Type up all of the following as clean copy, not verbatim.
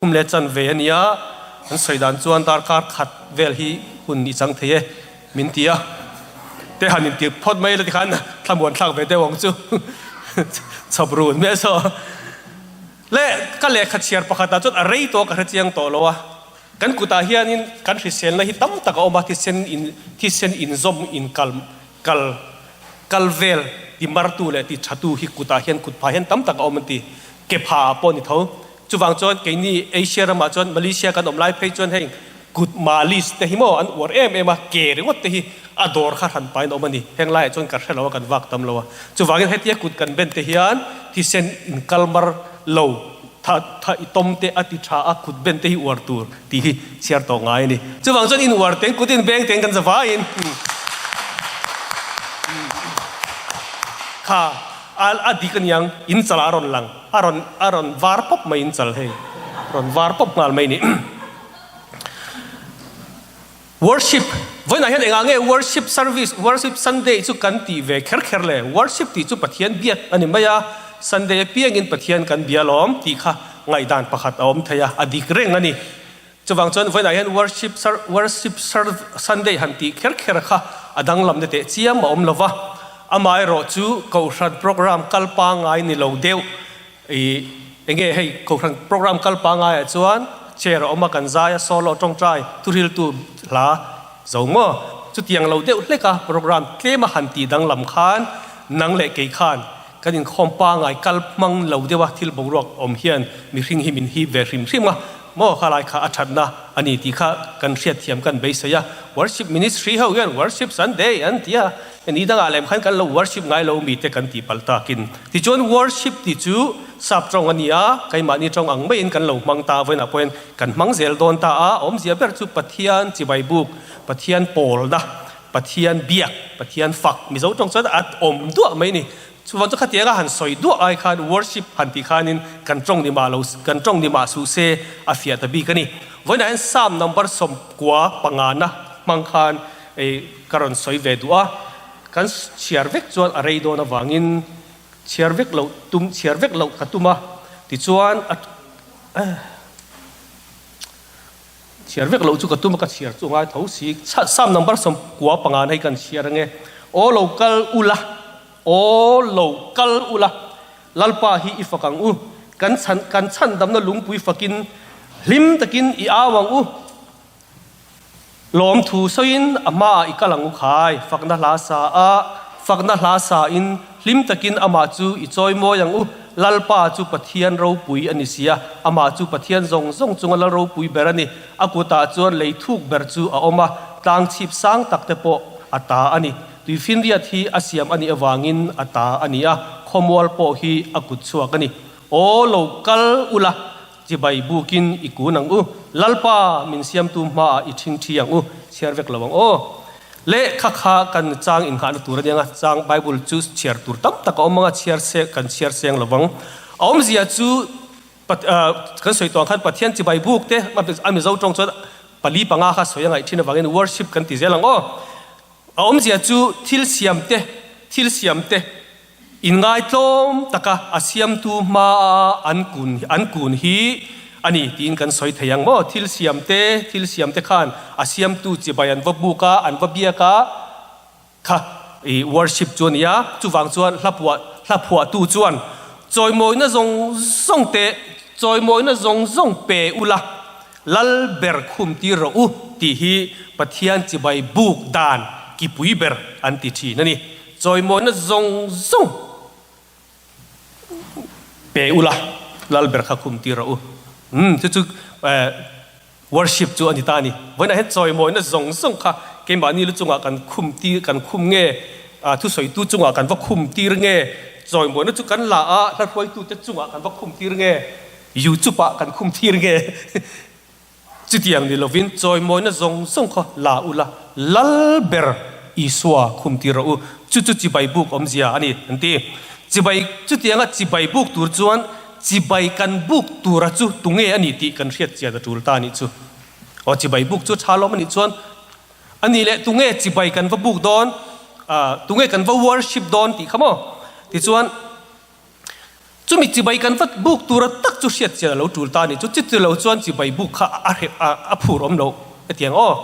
Kum leh chanve a nia, an sawi dan chuan darkar khat vel hi hun i chang thei e min ti a, te han intir phawt mai la tikhan thlamuan thlak ve deuh ang chu chhawp run mai saw. Le ka lehkha chhiar pakhatah chuan a rei tawh ka hre chiang tawh lo a, kan kutah hianin kan hriselna hi tam tak a awm a, thisen in thisen inzawm inkal kal kal vel ti martu leh ti thatu hi kutah hian kut phah hian tam tak a awm an ti, ke phah ah pawh a ni tho. Chuvang chuan keini Asia ramah chuan Malaysia kan awm lai phei chuan heng kut malis te hi maw an uar em em a, ke ringawt te hi a dawr kha hran pahin a awm a ni. Heng laiah chuan kan hre lo a, kan vak tam lo a. Chuvangin hetia kut kan ben te hian thisen inkalmar lo tha tha i tawm te a ti tha a, kut ben te hi uar tur tih hi chhiar tawh ngai a ni. Chuvang chuan in uar teng kut in beng teng kan za vaiin kha a dik aniang in chalah a rawn lang. A rawn a rawn var pawp mai in chal hei rawn var pawp nghal mai ni. Worship vawiinah hian engah nge worship service worship Sunday chu kan tih ve kher kher le worship tih chu Pathian biak a ni mai a Sunday apiangin Pathian kan bia lawm tih kha ngaihdan pakhat a awm thei a a dik reng a ni. Chuvang chuan vawiinah hian worship worship Sunday han tih kher kher kha a danglamna teh chiam a awm lo va, amaherawh chu Kohhran program kal pangngai ni lo deuh ih enge hei Kohhran program kal pangngaiah chuan chair a awm a kan zai a solo tawngtai thuhriltu hla zo maw chutiang lo deuh hlek a program tlem a han tih danglam khan nang leh kei khan kan inkhawm pangngai kal hmang lo deuh a thil boruak awm hian mihring hi min hip ve hrim hrim a. Maw kha lai kha a thatna a ni tih kha kan hriatthiam kan beisei a, worship ministry ho hian worship Sunday an ti a, ni dangah lem khan kan lo worship ngai lo mi te kan tih palh takin. Tichuan worship tih chu sap tawng a ni a, keimahni tawng ang maiin kan lo hmang ta vawiinah pawhin kan hmang zel dawn ta a, awmzia ber chu Pathian chibai buk, Pathian pawlna, Pathian biak, Pathian fak, Mizo tawng chuan a awm duah mai a ni. Chuvang chu khatianga han sawi duah ai khan worship han tih khanin kan tawng ni mah lo kan tawng ni mah suh se a fiah ta bik a ni. Vawiinah hian Psalm number 95 na hmang khan ka rawn sawi ve duh a, kan chhiar vek chuan a rei dawn avangin chhiar vek loh tum chhiar vek loh ka tum a, tichuan a Chhiar vek loh chu ka tum a, ka chhiar chu ngai tho si. Psalm number 95 na hi kan chhiar ange. Aw lo kal ula, aw lo kal ula, Lalpa hi i fak ang u, kan chhan kan chhandamna lungpui fakin hlim takin i au ang u. Lawmthu sawiin a hmaah i kal ang u khai, fakna hla sa a, fakna hla sa in hlim takin amah chu i chawi mawi ang u. Lalpa chu Pathian ropui a ni sia, amah chu Pathian zawng zawng chunga lal ropui ber a ni. A kutah chuan lei thuk ber chu a awm a, tlang chhip sang tak te pawh a ta a ni. Tuifinriat hi a siam a nih avangin a ta a ni a, khawmual pawh hi a kut chhuak a ni. Aw lo kal ula! Chibai bukin i kun ang u. Lalpa min siamtu hmaah i ṭhingṭhi ang u. Chhiar vek lo ang aw. Le kha kha kan chang inghahna tur a nia nga, chang Bible chu chhiar tur tam tak a awm ang a, chhiar se kan chhiar seng lo vang. A awmzia chu kan sawi tawh ang khan Pathian chibai buk te a Mizo tawng chuan pali panga kha sawi a ngaih ṭhin avangin worship kan ti zel ang aw. A awmzia chu thil siam te, thil siam te Inngaitlawm taka a siamtu hmaa an kun an kun hi a ni tiin kan sawi thei ang maw? Thil siamte, thil siamte khan a siamtu chibai an va buk a, an va biak a, kha i worship chu a ni a. Chuvang chuan hla phuah hla phuahtu chuan chawimawina zawng zawng te chawimawina zawng zawng pe ula, lal ber khum tir rawh u tih hi Pathian chibai buk dan kipui ber an ti thin a ni. Chawimawina zawng zawng pe ula, lal ber kha khum tir rawh u. Umm chu chu worship chu a ni ta a ni. Vawiinah hian chawimawina zawng zawng kha keimahni lu chungah kan khum tir kan khum nge, thusawitu chungah kan va khum tir nge, chawimawina chu kan la a, hla hruaitute chungah kan va khum tir nge, YouTube ah kan khum tir nge. Chutiang ni lovin chawimawina zawng zawng kha la ula, lal ber Isua khum tir rawh u. Chu chu chibai buk awmzia a ni, an ti. Chibai, chutianga chibai buk tur chuan chibai kan buk tura chu tunge a ni tih kan hriat chian a tul ta a nih chu. Aw, chibai buk chu tha lawm a nih chuan a nih leh tunge chibai kan va buk dawn, tunge kan va worship dawn tih kha maw? Tichuan. Chumi chibai kan va buk tura tak chu hriat chian a lo tul ta a ni chu. Chuti lo chuan chibai buk kha a hreh a phur awm lo hetiang aw.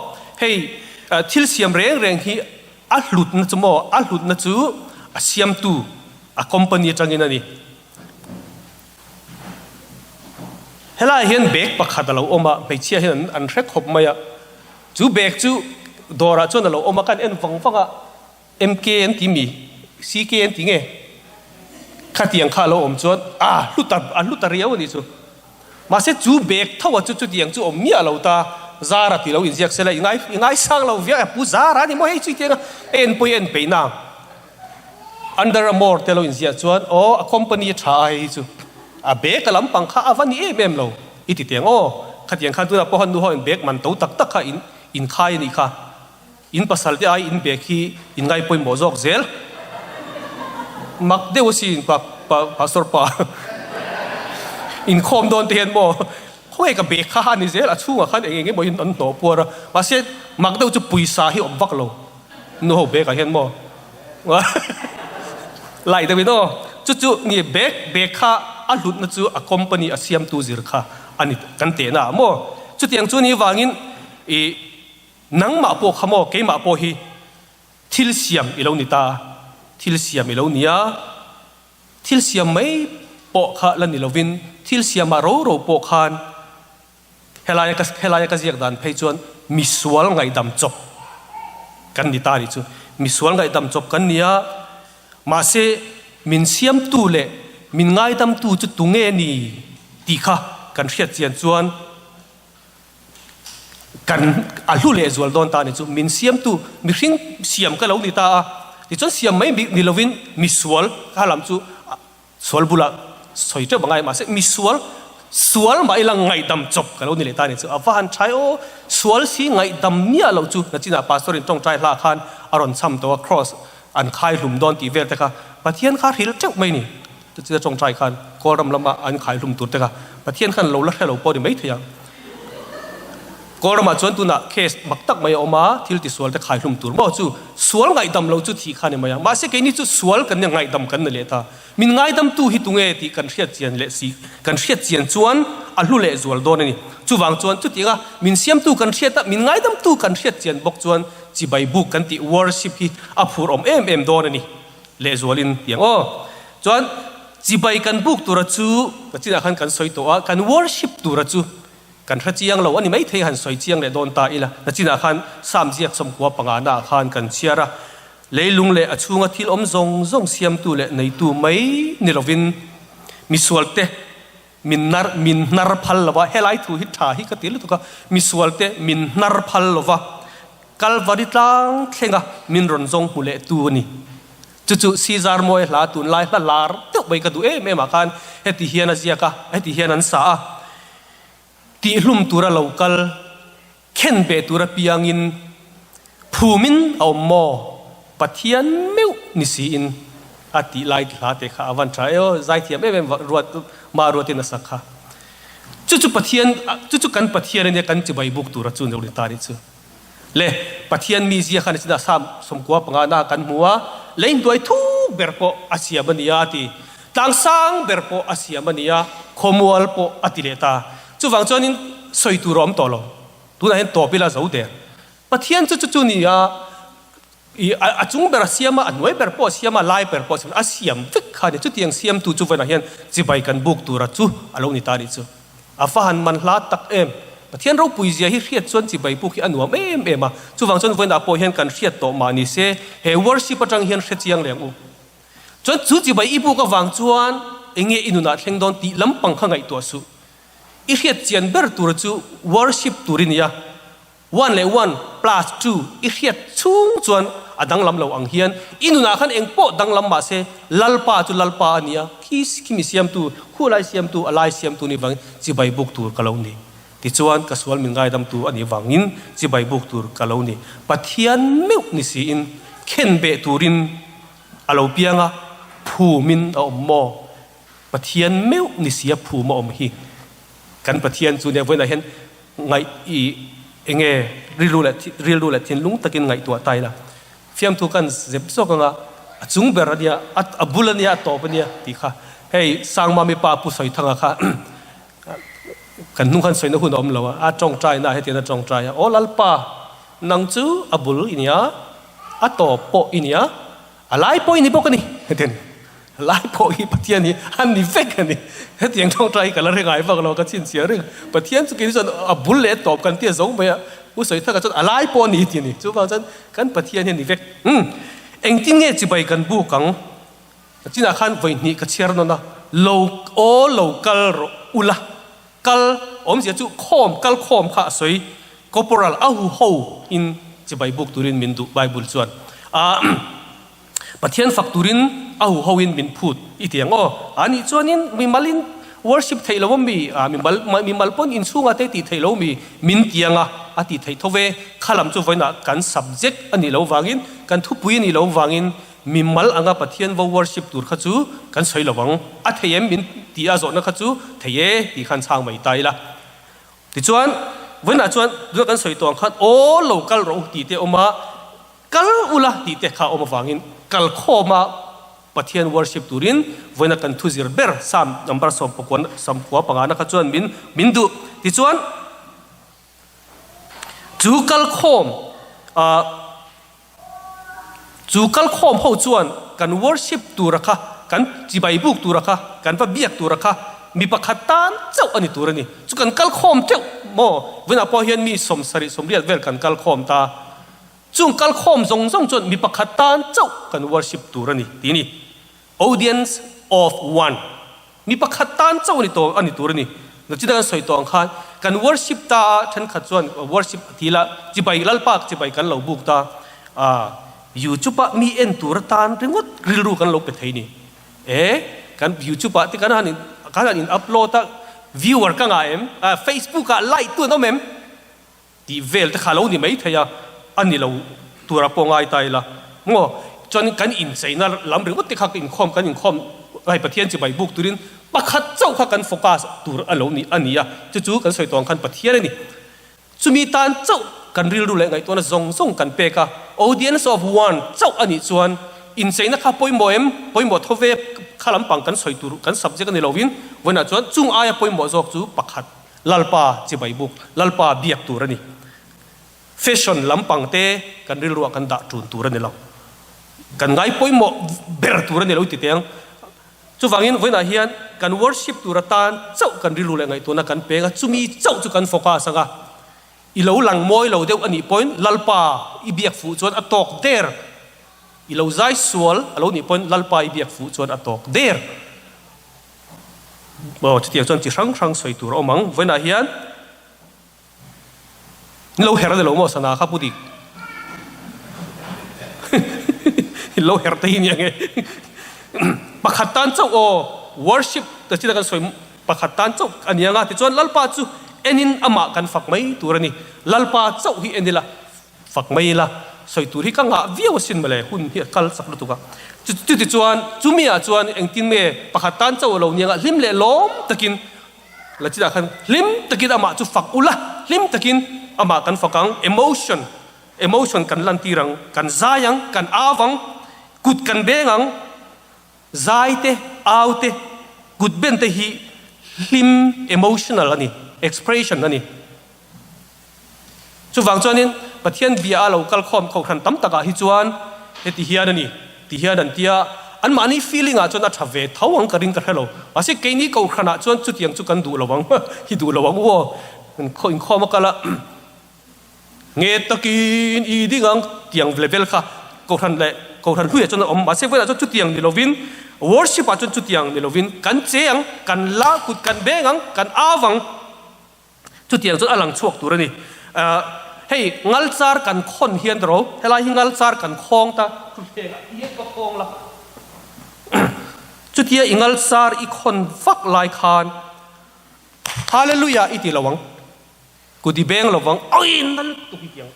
Hei thil siam reng reng hi a hlutna chu maw a hlutna chu a siamtu a company atangin a ni. Helaiah hian bag pakhat a lo awm a, hmeichhia hian an hre khawp mai a. Chu bag chu dawrah chuan a lo awm a, kan en vang vang a. MK an ti mi? CK an ti nge? Khatiang kha a lo awm chuan a hlu ta a hlu ta riau a nih chu. Mahse chu bag tho a chu chutiang chu awm miah lo ta Zara ti lo inziak sela i ngai i ngaisang lo viau a pu Zara a ni maw hei chu tiang a en pawh i en peih na. Under Armour te lo inziah chuan aw a company a tha a hei hi chu a bag a lampang kha a va ni em em lo i ti tiang aw khatiang khan tunah pawh khan nu ho in bag man to tak tak kha in inkhai a nih kha. In pasal te ai in bag hi in ngai pawimawh zawk zel. Mak deuh asin pa pa pastor pa. Inkhawm dawn te hian maw khawnge ka bag kha a ni zel a chhungah khan eng eng emaw in an hnawh puar a mahse mak deuh chu pawisa hi awm vak lo nu ho bag ah hian maw lai deuh in aw chu chu nge bag bag kha a hlutna chu a company a siamtu zir kha a ni kan tehna ah maw chutiang chu ni vangin ih Nangmah pawh kha maw keimah pawh hi thil siam i lo ni ta, thil siam i lo ni a, thil siam mai pawh kha la ni lovin thil siamah ro ro pawh khan helaia ka helaia ka ziak dan phei chuan misual ngaihdam chawp kan ni ta nih chu. Misual ngaihdam chawp kan ni a, mahse min siamtu leh min ngaidamtu chu tunge ni tih kha kan hriat chian chuan Kan a hlu leh zual dawn ta a ni chu. Min siamtu mihring siam ka lo ni ta a, tichuan siam mai ni lovin misual kha lam chu sual bulah sawi teuh angai mahse misual sual mah ila ngaihdam chawp ka lo ni leh ta a ni chu. A va han tha e aw, sual si ngaihdam miah loh chu nachinah pastor in tawngtai hla khan a rawn cham tawh a cross an khai hlum dawn tih vel te kha Pathian kha hrilh teuh mai ni. Chutia tawngtai khan Kawlram lama an khai hlum tur te kha Pathian khan lo la hre lo pawh ni mai thei ang. Kawlramah chuan tunah case mak tak mai a awm a, thil tisual te khai hlum tur maw chu sual ngaihdam lo chu thih kha ni mai a. Mahse keini chu sual kan nia ngaihdam kan ni leh ta. Min ngaidamtu hi tunge tih kan hriat chian leh si kan hriat chian chuan a hlu leh zual dawn a ni. Chuvang chuan chutianga min siamtu kan hriat a, min ngaidamtu kan hriat chian bawk chuan chibai buk kan tih worship hi a phur awm em em dawn a ni. Lehzualin tiang aw. Chuan chibai kan buk tura chu ka chinah khan kan sawi tawh a, kan worship tura chu kan hre chiang lo a ni maithei han sawi chiang leh dawn ta ila. Na chinah khan Psalm ziak 95 naah khan kan chhiar a, leilung leh a chhunga thil awm zawng zawng siamtu leh neitu mai ni lovin misualte Min nar, min hnar phal lo va, helai thu hi tha hi ka ti lutuk a, misualte min hnar phal lo va, Kalvari tlang thlenga min rawn zawng hmu leh tu a ni. Chu chu Caesar Mawi hla tunlai hla lar deuh mai ka duh em em ah khan heti hian a ziak a, heti hian an sa a, Tihhlum tura lo kal. Khen beh tur apiangin phumin a awm maw? Pathian meuh ni siin a tih lai hla te kha a van tha e aw, zaithiam em em ruat mah ruatin a sak kha. Chu chu Pathian, chu chu kan Pathian a nia kan chibai buk tura chu ni ta nih chu. Le Pathian mi zia kha ni chinah Psalm 95 na kan hmu a, lei hnuai thuk ber pawh a siam a nia a ti, tlang sang ber pawh a siam a nia, khawmual pawh a ti leh ta. Chuvang chuanin sawi tur a awm tawh lo. Tunah hian tawp ila zo der. Pathian chu chu chu ni a, i a chung ber a siam a, a hnuai ber pawh a siam a, a lai ber pawh a siam a, a siam vek kha a ni. Chutiang siamtu chu vawiinah hian chibai kan buk tura chu a lo ni ta a nih chu. A va han man hla tak em! Pathian ropui zia hi hriat chuan chibai buk hi a nuam em em a. Chuvang chuan vawiinah pawh hian kan hriat tawh mah ni se, he worship atang hian hre chiang leh ang u. Chuan chu chibai i buk avang chuan enge i nunah thleng dawn tih lampang kha ngaihtuah suh. I hriat chian ber tur chu worship tur i nia. One leh one plus two i hriat chhung chuan a danglam lo ang hian i nunah khan eng pawh danglam mah se Lalpa chu Lalpa a nia, khi khimi siamtu, khulai siamtu, a lai siamtu ni vangin chibai buk tur ka lo ni. Tichuan ka sual min ngaidamtu a nih vangin chibai buk tur ka lo ni. Pathian meuh ni siin khenbeh turin a lo piang a, phumin a awm maw? Pathian meuh ni sia phum a awm hi kan Pathian chu nia vawiinah hian ngaih i enge rilru leh rilru leh thinlung takin ngaihtuah ta ila fiamthu kan zep zawk anga a chung ber ania a bul ania a tawp ania tih kha. Hei Sangmami pa Pu Sawithanga kha kan hnung khan sawina hun a awm lo a, a tawngtaina ah hetiang a tawngtai a, Aw Lalpa, nang chu a bul i nia, a tawp pawh i nia, a lai pawh i ni bawk a ni, hetiang a ni. A lai pawh hi Pathian hi a ni vek a ni. Hetiang tawngtai hi ka la hre ngai vak lo, ka chhinchhiah reng. Pathian chu keini chuan a bul leh a tawp kan tia zo mai a, Pu Sawithanga chuan a lai pawh a ni ti a ni. Chuvang chuan kan Pathian hi a ni vek. Umm, engtin nge chibai kan buk ang? A chinah khan vawi hnih ka chhiar nawn a, lo aw lo kal rawh ula, kal awmzia chu khawm, kal khawm kha a sawi, corporal a hu ho in chibai buk turin min duh Bible chuan a Pathian fak turin a hu ho in min phut i ti ang aw, a nih chuanin mimal in worship theih lo ami, a mimal mimal pawn inchhungah te tih theih lo mi min ti ang a, a tih theih tho ve, kha lam chu vawiinah kan subject a nih lo vangin kan thupui a nih lo vangin Mimal anga Pathian vo worship tur kha chu kan sawi lo ang. A thei em min ti a zawhna kha chu thei e tih khan chhang mai ta ila. Tichuan, vawiinah chuan tuna kan sawi tawh ang khan aw lo kal rawh u tih te a awm a, kal ula tih te kha a awm avangin kal khawma Pathian worship turin vawiina kan thuzir ber Psalm number sawmpakua sawmkua pangana kha chuan min min duh. Tichuan, chu kal khawm ah. Chu kalkhawm ho chuan kan worship tura kha, kan chibai buk tura kha, kan va biak tura kha mi pakhat tan chauh a ni tur a ni. Chu kan kalkhawm teuh maw? Vawiinah pawh hian mi 70, 80 vel kan kalkhawm ta. Chung kalkhawm zawng zawng chuan mi pakhat tan chauh kan worship tur a ni tih a ni. Audience of one. Mi pakhat tan chauh a ni tawh a ni tur a ni. Nachina kan sawi tawh ang khan kan worship ta a thenkhat chuan worship a ti la chibai Lalpa chibai kan lo buk ta a YouTube ah mi en tur atan ringawt rilru kan lo pe thei ni. E kan YouTube ah te kan han in kan han in upload a viewer ka ngah em Facebook ah like tu an awm em? Tih vel te kha lo ni mai thei a, a ni lo tura pawh ngai ta ila maw? Chuan kan incheina lam ringawt te kha inkhawm kan inkhawm hei Pathian chibai buk turin pakhat chauh kha kan focus tur a lo ni a ni a, chu chu kan sawi tawh ang khan Pathian a ni. Chumi tan chauh kan rilru leh ngaihtuahna zawng zawng kan pek a, audience of one chauh a nih chuan incheina kha pawimawh em? Pawimawh tho ve kha lampang kan sawi tur kan subject a ni lovin vawiinah chuan chung aia pawimawh zawk chu pakhat Lalpa chibai buk, Lalpa biak tur a ni. Fashion lampang te kan rilruah kan dah ṭun tur a ni lo. Kan ngai pawimawh ber tur a ni lo ti teng. Chuvangin vawiinah hian kan worship tur atan chauh kan rilru leh ngaihtuahna kan peng a, chumi chauh chu kan focus ang a. I lo lang mawi lo deuh a nih pawhin Lalpa i biak fuh chuan a tawk der. I lo zai sual a lo nih pawhin Lalpa i biak fuh chuan a tawk der. Aw chutiang chuan chi hrang hrang sawi tur a awm ang. Vawiinah hian in lo her a ni lo maw sana kha pu dik? In lo her te hi nia nge? Pakhat tan chauh aw worship ta china kan sawi pakhat tan chauh a ni anga tichuan Lalpa chu enin amah kan fak mai tur a ni. Lalpa chauh hi en ila. Fak mai ila, sawi tur hi ka ngah viau asin mawle, hun hi a kal chak lutuk a. Chuti chuan chumi ah chuan engtin nge pakhat tan chauh a lo niang a, hlim leh lawm takin la chinah khan hlim takin amah chu fak ula, hlim takin amah kan fak ang, emotion, emotion kan lantir ang, kan zai ang, kan au ang, kut kan beng ang, zai te, au te, kut ben te hi hlim, emotional a ni, expression a ni. Chuvang chuanin Pathian bia a lo kal khawm kohhran tam takah hi chuan heti hian a ni ti hian an ti a, anmahni feeling ah chuan a tha ve tho ang ka ring ka hre lo. Mahse keini kohhran ah chuan chutiang chu kan duh lo ang hi duh lo ang u aw. Inkhawm a kal a nge takin i ding ang tiang level kha kohhran leh kohhran hluiah chuan a awm. Mahse vawiinah chuan chutiang ni lovin worship ah chuan chutiang ni lovin kan che ang, kan la kut kan beng ang, kan au ang. Chutiang chuan a lang chhuak tur a ni. Hei ngal char kan khawn hian ro, helai hi ngal char kan khawng ta, thutthlengah hian ka khawng la. Chutia i ngal char i khawn vak lai khan Hallelujah i ti lo ang, kut i beng lo vang, oi nal tuk i ti ang.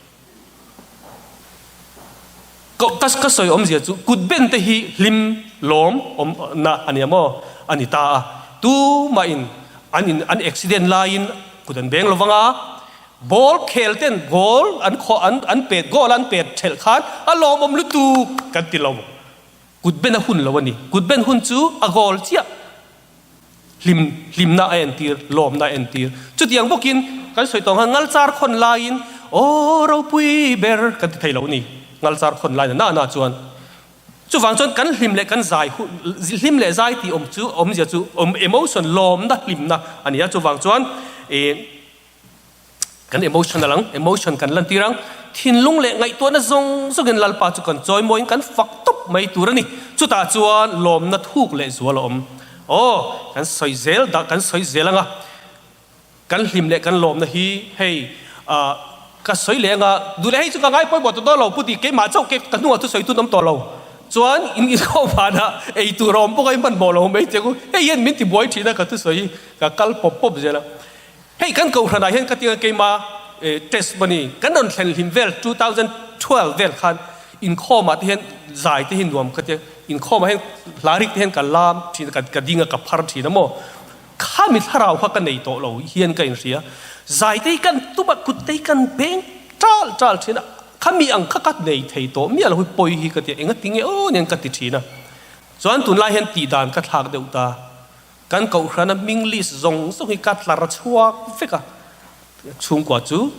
Ka ka sawi awmzia chu kut ben te hi hlim lawm awm na a nia maw a ni ta a, tumah in an in an accident laiin kut an beng lovang a, ball khel ten goal an khawh an an pet goal an pet thelh khan a lawmawm lutuk kan ti lo, kut ben a hun lo a ni, kut ben hun chu a goal chiah. Hlim, hlimna a entir, lawmna a entir. Chutiang bawkin kan sawi tawng khan ngalchar khawn laiin Aw ropui ber kan ti thei lo ni. Ngalchar khawn laina na na chuan. Chuvang chuan kan hlim leh kan zai hun, hlim leh zai tih awm chu awmzia chu awm emotion, lawmna, hlimna a ni a. Chuvang chuan ih. Kan emotional ang, emotion kan lantir ang. Thinlung leh ngaihtuahna zawng zawngin Lalpa chu kan chawimawiin kan fak tawp mai tur a ni. Chutah chuan lawmna thuk leh zual a awm. Aw, kan sawi zel dah, kan sawi zel ang a. Kan hlim leh kan lawmna hi hei ah ka sawi leh ang a, duh leh hei chu ka ngai pawimawh ta dawn lo, pu tih keimah chauh ke ka hnungah thusawi tun awm tawh lo. Chuan in inkhawm vanah ei tur a awm bawk a, i hmanhmawh lo mai che u. Hei hian min tibuai thin a, ka thusawi hi ka kal pawp pawp zel a. Hei kan kohhranah hian ka tinga keima test mani kan rawn thlen hlim vel 2012 vel khan inkhawmah te hian zai te hi nuam ka tia inkhawmah hian hla rik te hian ka lam thin a ka ding a ka phar thin a maw khami thlarau kha ka nei tawh lo hian ka inhria zai te hi kan tum a kut te hi kan beng tal tal thin a khami ang kha ka nei thei tawh miah lo hi pawi hi ka tia engatinge aw nen ka ti thin a chuan tunlai hian tihdan ka thlak deuh ta. Kan kohhrana hming list zawng zawng hi ka tlar chhuak vek a, chhungkua chu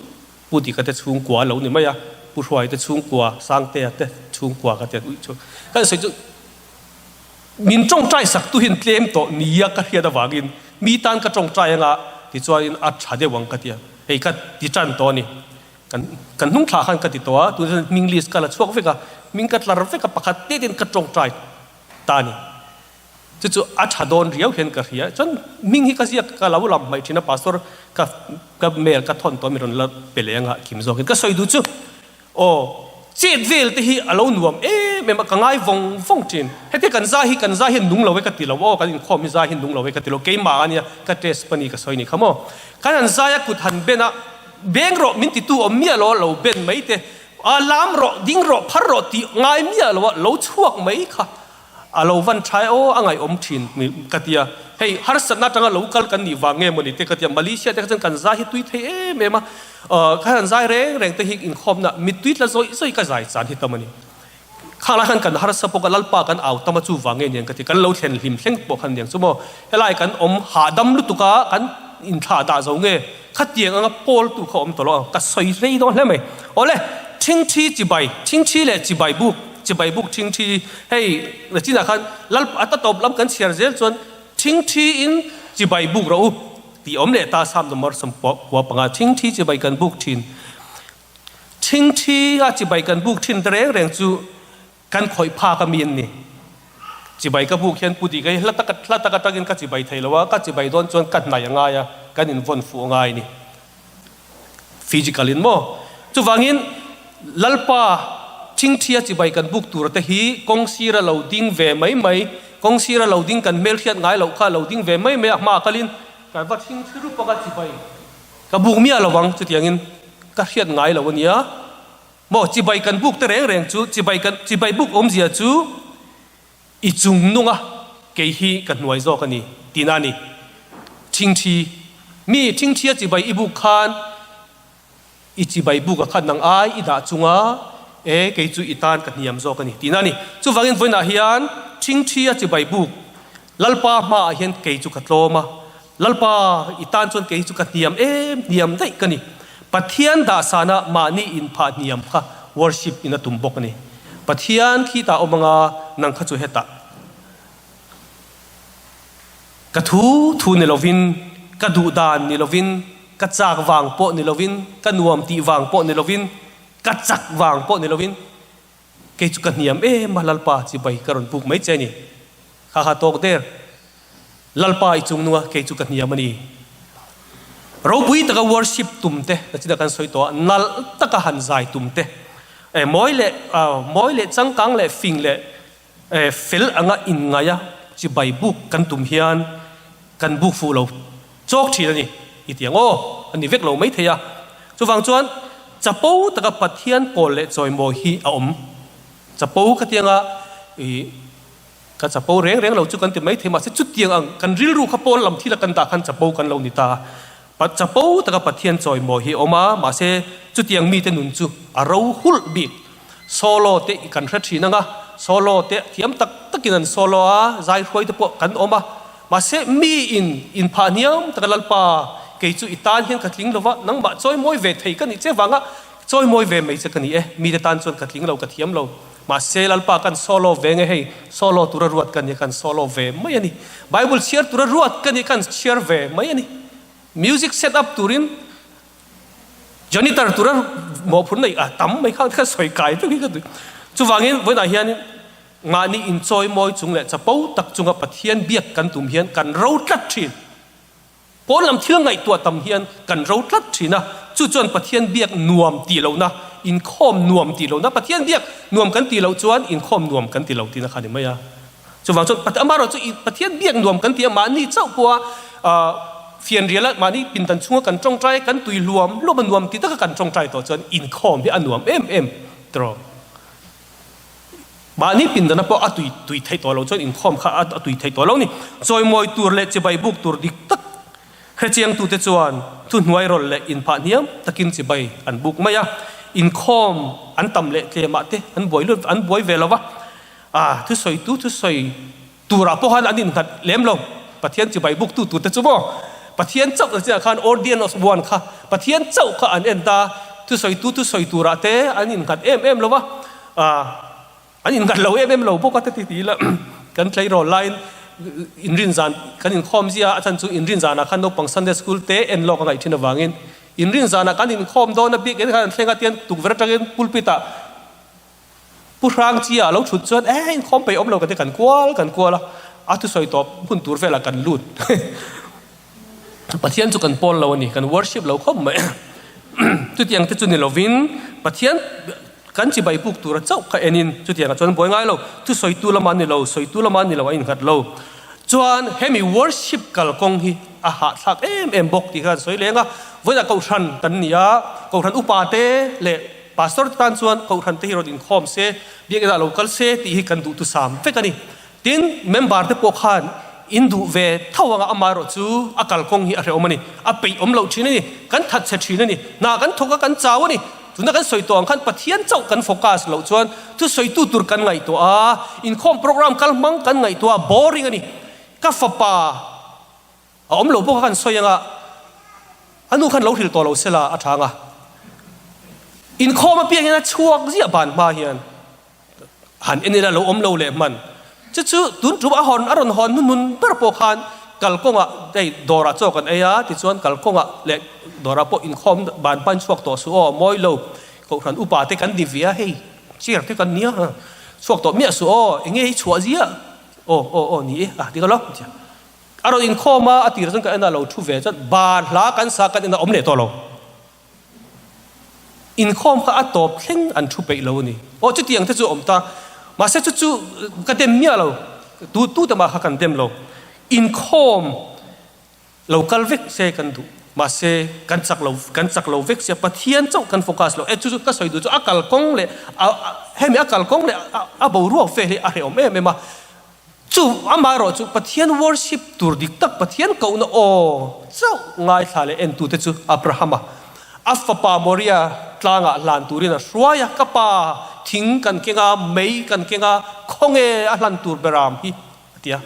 Pu Dika te chhungkua a lo ni mai a, Pu Hruai te chhungkua, Sangtea te chhungkua ka ti a, ui chu kan sawi chu min tawngtai sak tu hian tlem tawh nia ka hriat avangin mi tan ka tawngtai anga tichuanin a tha deuh ang ka ti a, hei ka ti tan tawh a ni. Kan kan hnung thla khan ka ti tawh a, tunah chuan hming list ka la chhuak vek a, hming ka tlar vek a, pakhat te ten ka tawngtai ta a ni. Chu chu a tha dawn riau hian ka hria. Chuan hming hi ka ziak ka lo lam hmaih thin a, Pastor ka ka mail ka thawn tawh mi rawn la pe leh anga kim zawkin ka sawi duh chu aw chet vel te hi a lo nuam em em a, ka ngai vawng vawng thin. Hetia kan zai hi kan zai hian nung lo e ka ti lo aw, kan inkhawm hi zai hi nung lo e ka ti lo, keimah a nia ka test pani ka sawi ni kha maw. Kan han zai a kut han ben a, beng rawh min titu awm miah lo a lo ben mai te, a lam rawh, ding rawh, phar rawh tih ngai miah lo a lo chhuak mai kha. A lo van tha e aw, a ngaihawm thin ka ti a. Hei harsatna atanga lo kal kan nih vang nge mawni te ka ti a. Malaysia te kha chuan kan zai hi tui thei em em a, kha han zai reng reng te hi inkhawmna mittui tla zawih zawih ka zai chan hi tam a ni. Khang lai khan kan harsa bawk a, Lalpa kan au tam a chu vang nge niang ka ti. Kan lo thlen hlim thleng pawh khan niang chu maw. Helai kan awm hahdam lutuk a, kan inthlah dah zo nge khatiang anga pawl tu kha awm tawh lo ang. Ka sawi hlei dawn hle mai. Awle, Thingthi chibai, Thingthi leh chibai buk, chibai buk thingthi hei chinah khan lal a ta tawp lam kan chhiar zel chuan thingthi in chibai buk rawh u tih awm leh ta Psalm number 95 thingthi chibai kan buk thin. Thingthi a chibai kan buk thin te reng reng chu Kan khawih phak a mi an ni. Chibai ka buk hian Pu Dika hi hla taka hla tak atangin ka chibai thei lo a, ka chibai dawn chuan ka hnaih a ngai a, kan invawn fuh a ngai a ni. Physical in maw? Chuvangin Lalpa thingthia chibai kan buk tur te hi kawng sira lo ding ve mai mai, kawng sira lo ding kan hmelhriat ngai loh kha lo ding ve mai mai a hma kalin kan va thingthi rup anga chibai ka buk miah lo ang chutiangin ka hriat ngai lo a nia. Maw chibai kan buk te reng reng chu chibai kan chibai buk awmzia chu i chung nunga kei hi ka hnuai zawk a ni tihna a ni. Thingthi mi thingthia chibai i buk khan i chibai buk a khan nang ai i dah chunga e kei chu i tan ka hniam zawk a ni tihna a ni. Chuvangin vawiinah hian thingthia chibai buk Lalpa hmaah hian kei chu ka tlawm a, Lalpa, i tan chuan kei chu ka hniam em hniam daih ka ni. Pathian dahsana mahni inphah hniam kha worship in a tum bawk a ni. Pathian khi tah awm anga nang kha chu hetah ka thu thu ni lovin, ka duh dan ni lovin, ka chak vang pawh ni lovin, ka nuam tih vang pawh ni lovin, ka chak vang pawh ni lovin, Kei chu ka hniam em a, Lalpa chibai ka rawn buk mai che a ni. Kha kha tawk der. Lalpa i chung nunga kei chu ka hniam a ni. Ropui taka worship tum te, na china kan sawi tawh a, nalh taka han zai tum te, eh mawi leh mawi leh changkang leh fing leh eh fel anga inngaia chibai buk kan tum hian kan buk fuh lo chawk thin a ni i ti ang aw, a ni vek lo mai thei a. Chuvang chuan chapo taka Pathian pawl leh chawimawi hi a awm. Chapo ka tianga i ka chapo reng reng lo chu kan ti mai thei mahse chutiang ang kan rilru kha pawn lam thila kan dah khan chapo kan lo ni ta a. Chapo taka Pathian chawimawi hi a awm a, mahse chutiang mite nun chu a ro hulh bik. Solo te kan hre thin ang a, solo te thiam tak takin an solo a, zai hruai te pawh kan awm a. Mahse, mi in inphah hniam taka Lalpa, kei chu i tan hian ka tling lo va, nangmah chawimawi ve thei ka nih che vanga chawimawi ve mai che ka ni e. Mite tan chuan ka tling lo, ka thiam lo. Mahse, Lalpa kan solo ve nge hei, solo tura ruat ka ni, kan solo ve mai a ni. Bible chhiar tura ruat ka ni, kan chhiar ve mai a ni. Music set up turin janitor tura mawhphurh neih a tam mai kha ka sawi kai vek hi ka duh. Chuvangin vawiinah hianin mahni inchawimawi chung leh chapo tak chunga Pathian biak kan tum hian kan ro tlat thin. Pawn lam thil ngaihtuah tam hian kan ro tlat thin a, chu chuan Pathian biak nuam tih lohna, inkhawm nuam tih lohna, Pathian biak nuam kan tih loh chuan inkhawm nuam kan ti lo tihna kha a ni mai a. Chuvang chuan amaherawh chu Pathian biak nuam kan ti a, mahni chauh pawha fianriala mahni pindan chhunga kan tawngtai, kan tui hluam hluam a nuam ti taka kan tawngtai tawh chuan inkhawm hi a nuam em em tawh. Mahni pindana pawh a tui tui theih tawh lo chuan inkhawm kha a tui theih tawh lo ni. Chawimawi tur leh chibai buk tur dik tak hrechiangtute chuan thuhnuai rawlh leh inphah hniam takin chibai an buk mai a. Inkhawm an tam leh tlemah te an buai lut an buai ve lo va. A thusawitu thusawi turah pawh khan an innghat lem lo. Pathian chibai buktu turte chu maw Pathian chauh ta chiah khan audience of one kha Pathian chauh kha an en ta. Thusawitu thusawi turah te an innghat em em lo va. An innghat lo em em lo bawk a te ti ti ila kan tleirawl laiin inrin zan kan inkhawm zia a chan chu inrin zanah khan naupang Sunday school te en lawk a ngaih thin avangin inrin zanah kan inkhawm dawn a bik en khan an thleng a tian tukverh atangin pulpit ah Pu Hrangchia a lo thut chuan e inkhawm peih awm lo kan ti kan kual kan kual a a thusawi tawp hun tur velah kan lut. Pathian chu kan pawl lo a ni, kan worship lo khawp mai. Chutiang te chu ni lovin Pathian kan chibai buk tura chauh kha enin chutiangah chuan buai ngai lo. Thusawitu lama ni lo, sawitu lama ni lo a innghat lo. Chuan hemi worship kalkawng hi a hahthlak em em bawk tih kha kan sawi leng a. Vawiinah Kohhran kan ni a, Kohhran upa te leh Pastor te tan chuan Kohhran te hi rawn inkhawm se, biakinah lo kal se tih hi kan duhthusam vek a ni. Tin, member te pawh khan in duh ve tho anga amaherawh chu a kalkawng hi a hrehawm a ni, a peih awm loh thin a ni, kan that chhe thin a ni, hna kan thawk a kan chau a ni. Tuna kan sawi tawh ang khan Pathian chauh kan focus loh chuan thusawitu tur kan ngaihtuah a, inkhawm program kal hmang kan ngaihtuah a, boring a ni. Ka fapa a awm lo bawk a kan sawi anga a nu khan lo hrilh tawh lo sela a tha anga inkhawm apiangin a chhuak ziah ban hma hian. Han en ila lo awm lo leh hman. Chu chu tun tum a hawn a rawn hawn hnuhnun ber pawh khan kalkawngah hei dawrah chaw kan ei a tichuan kalkawngah leh dawrah pawh inkhawm ban pan chhuak tawh suh aw mawi lo kohhran upa te kan ni ve a hei chair te kan nia chhuak tawh miah suh aw enge hi chhuah ziah aw aw aw ni e a ti ka lo a rawn inkhawm a a tir chuan ka en a lo thu ve chuan ban hla kan sa kan en a awm leh tawh lo. Inkhawm kha a tawp thleng an thu peih lo a ni. Aw chutiang te chu a awm ta. Mahse chu chu ka dem miah lo. Tu tu te mah kha kan dem lo. Inkhawm lo kal vek se kan duh. Mahse kan chak lo kan chak lo vek sia Pathian chauh kan focus lo. E chu chu ka sawi duh chu a kalkawng leh a hemi a kalkawng leh a boruak vel hi a hrehawm em em a. Chu amaherawh chu Pathian worship tur dik tak Pathian kohna aw chauh ngaithla leh entute chu Abrahama a fapa Moria tlangah hlan turin a hruai a, Ka pa, thing kan keng a, mei kan keng a, khawnge a hlan tur beram hi? a ti a.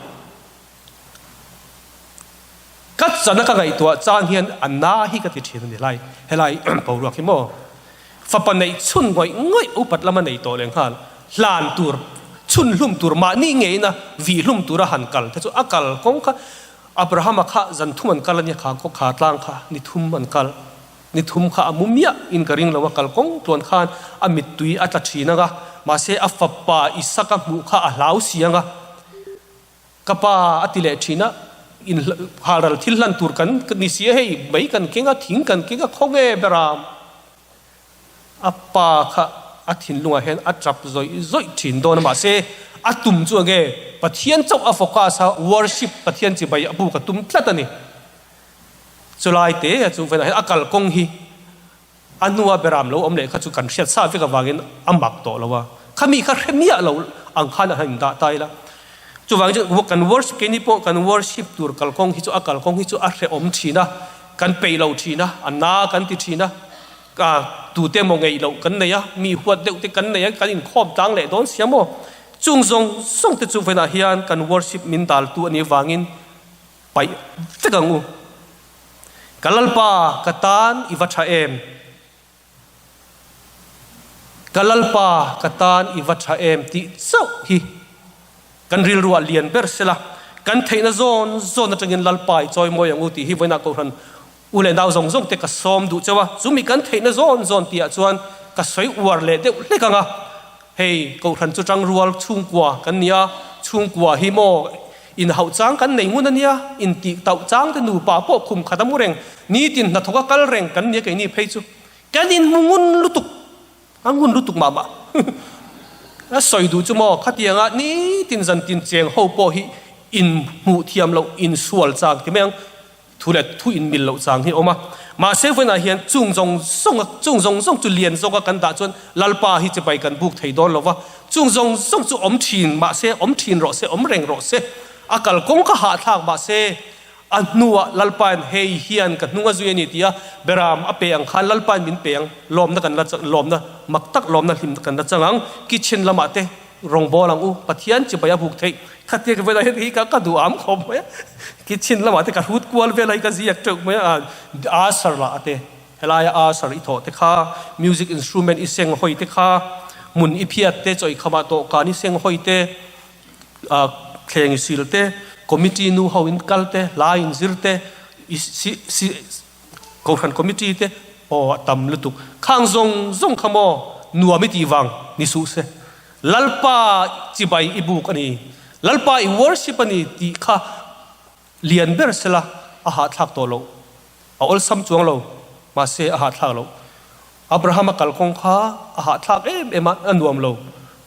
Ka chana ka ngaihtuah chang hian a na hi ka ti thin a ni lai, helai boruak hi maw? Fapa neih chhun ngawih ngawih upat lama nei tawh leh nghal, hlan tur, chhun hlum tur, mahni ngeina vih hlum tura han kal te chu a kal kawng kha Abrahama kha zan thum an kal a nia kha kha tlang kha ni thum an kal, ni thum kha a mu miah in ka ring lo a kal kawng tluan khan a mittui a tla thin ang a, mahse a fapa Isaka hmuh kha a hlau si ang a. Ka pa a ti leh thin a, in halral thil hlan tur kan ni si a hei, mei kan keng a, thing kan keng a, khawnge beram? A pa kha a thinlungah hian a tap zawih zawih thin dawn a, mahse a tum chu enge Pathian chauh a focus a, worship Pathian chibai a buk a tum tlat a ni. Chulai te chu velah hian a kalkawng hi A hnua beram lo awm leh kha chu kan hriat sa vek avangin a mak tawh lo a, khami kha hre miah lo ang khan a han indah ta ila. Chuvangin chu kan worship keini pawh kan worship tur kalkawng hi chu a kalkawng hi chu a hrehawm thin a, kan peih lo thin a, a na kan ti thin a, ka tute emaw ngeih loh kan nei a, mi huat deuh te kan nei a, kan inkhawm tlang leh dawn sia maw? Chung zawng zawng te chu vawiinah hian kan worship min daltu a nih avangin. Paih vek ang u. Ka Lalpa, ka tan i va tha em? Ka Lalpa, ka tan i va tha em tih chauh hi kan rilruah lian ber sela, kan theihna zawn zawn atangin Lalpa i chawi mawi ang u tih hi vawiinah Kohhran u leh nau zawng zawng te ka sawm duh chauh a, chumi kan theihna zawn zawn tihah chuan ka sawi uar leh deuh hlek ang a, hei Kohhran chu tangrual chhungkua kan ni a, chhungkua hi maw inhauh chang kan nei ngun a nia, intih tauh chang te nupa pawh khum khat a mu reng, nitin hnathawk a kal reng kan nia keini phei chu kan inhmu ngun lutuk. A ngun lutuk mah mah. A sawi duh chu maw, khatianga nitin zantin cheng ho pawh hi inhmuh thiam loh, insual chang ti mai ang, thu leh thu inmil loh chang hi a awm a. Mahse vawiinah hian chung zawng zawng a, chung zawng zawng chu lian zawka kan dah chuan Lalpa hi chibai kan buk thei dawn lo va, chung zawng zawng chu awm thin mahse, awm thin rawh se, awm reng rawh se, a kalkawng kha hahthlak mahse, A hnuah Lalpain hei hian ka hnung a zui a ni tia Beram a pe ang khan Lalpain min pe ang, lawmna kan la lawmna mak tak lawmna hlim kan la chang ang, kitchen lamah te rawngbâwl ang u, Pathian chibai a buk theih khatia ka velah hian hei ka ka duh am khawp mai a, kitchen lamah te ka hrut kual vel a hi ka ziak teuh mai a, usher lah te helaia usher i thawh te kha, music instrument i seng hawi te kha, hmun i phiat te, chawihkhamah dawhkan i seng hawi te, Thleng i sil te, committee nu ho in kal te, hla in zir te, i si Kohhran committee te aw a tam lutuk. Khang zawng zawng kha maw nuam i tih vang ni suh se. Lalpa chibai i buk a ni, Lalpa i worship a ni tih kha lian ber sela a hahthlak tawh loh. A awlsam chuang lo, mahse a hahthlak loh. Abraham a kalkawng kha a hahthlak em em a, a nuam lo,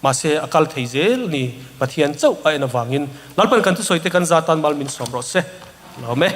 mahse a kal thei zel ni, Pathian chauh a en avangin. Lalpan kan thusawi te kan za tan mal min sawm rawh se. Lawm e.